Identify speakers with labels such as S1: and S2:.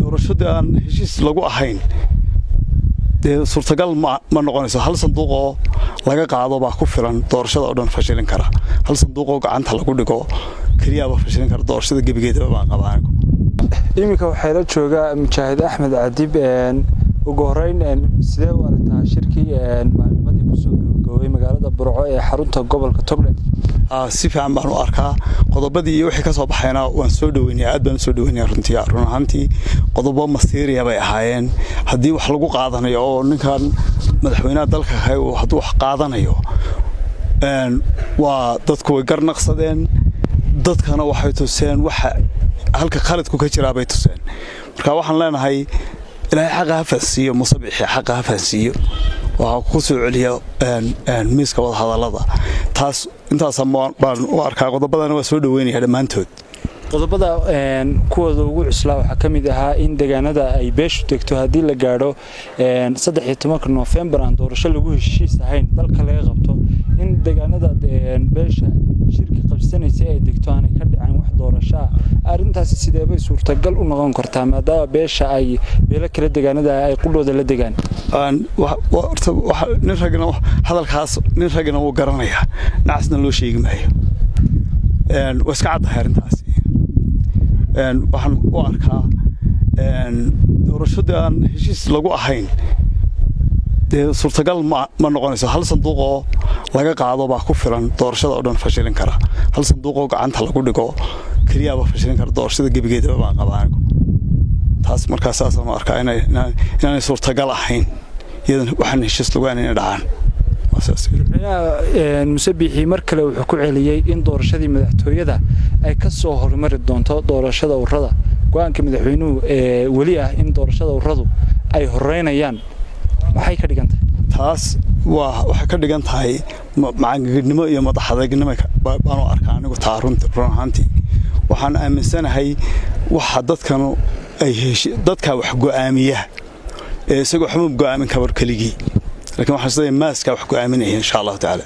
S1: Doorashadii aan heshiis lagu ahayn dee suurtagal ma noqonayso. Hal sanduuqoo laga qaado baa ku filan doorashada oo dhan fashilin kara. Hal sanduuqoo gacanta lagu dhigo keliyaaba fashilin kara doorashada gebigeedaba baan qabaa anigu.
S2: Iminka waxaa la joogaa Mujaahid Axmed Cadib. Ugu horeyn, sidee u aragtaa shirkii maalinimadii kusoo gabagaboobay magaalada Burco ee xarunta gobolka Togdheer?
S1: Si fiican baan u arkaa. Qodobadii iyo wixii ka soo baxayna waan soo dhaweynaya, aad baan u soo dhaweynaya runtii. Run ahaantii, qodobo masiiriya bay ahaayeen. Haddii wax lagu qaadanayo oo ninkan madaxweynaha dalka kahay hadduu wax qaadanayo, waa dadku way garnaqsadeen. Dadkana waxay tuseen waxa halka khaladku ka jiraa bay tuseen. Marka waxaan leenahay, Ilaahay xaqa ha fahansiiyo Muuse Biixi, xaqa ha fahansiiyo, waxaa ku soo celiya miiska wadahadallada. Taas intaasa baan u arkaa. Qodobadana waa soo dhaweynaya dhammaantood.
S2: Qodobada kuwooda ugu cuslaa waxaa ka mid ahaa in deegaanada ay beeshu degto haddii la gaadho 13-ka Noofembar aan doorasho lagu heshiis ahayn dalka laga qabto, in deegaanada beesha shirka qabsanaysa ay degto aanay ka dhicin wax doorasho ah. Arrintaasi sideebay suurtagal u noqon kartaa, maadaama beesha ay beelo kale deegaanada ay qudhooda la degaan?
S1: Nin ragna hadalkaas, nin ragna wuu garanayaa, nacasna loo sheegi maayo. Waa iska caddahay arrintaasi. Waxaan u arkaa doorashadii aan heshiis lagu ahayn dee suurtagal ma noqonayso. Hal sanduuqoo laga qaado baa ku filan doorashada oo dhan fashilin kara. Hal sanduuqoo gacanta lagu dhigo keliyaaba fashilin kara doorashada gebigeedaba baan qabaa anigu. Taas markaa saasaan u arkaa inaanay suurtagal ahayn iyadan waxaan heshiis lagu ahayn inay dhacaan.
S2: Madaxweynaha Muuse Biixi mar kale wuxuu ku celiyey in doorashadii madaxtooyada ay ka soo horumari doonto doorashada ururada. Go-aanka madaxweynuhu ee weli ah in doorashada ururadu ay horeynayaan maxay ka dhigan tahay?
S1: Taas waa waxay ka dhigan tahay macangegnimo iyo madaxadeegnimo baan u arkaa anigu taa. Run ahaantii, waxaan aaminsanahay waxa dadkanu ay dadka wax go'aamiya ee isaga waxma go'aamin kabar keligii, laakiin waxaan isleeyahay maaska wax go'aaminaya, insha Allahu tacaala.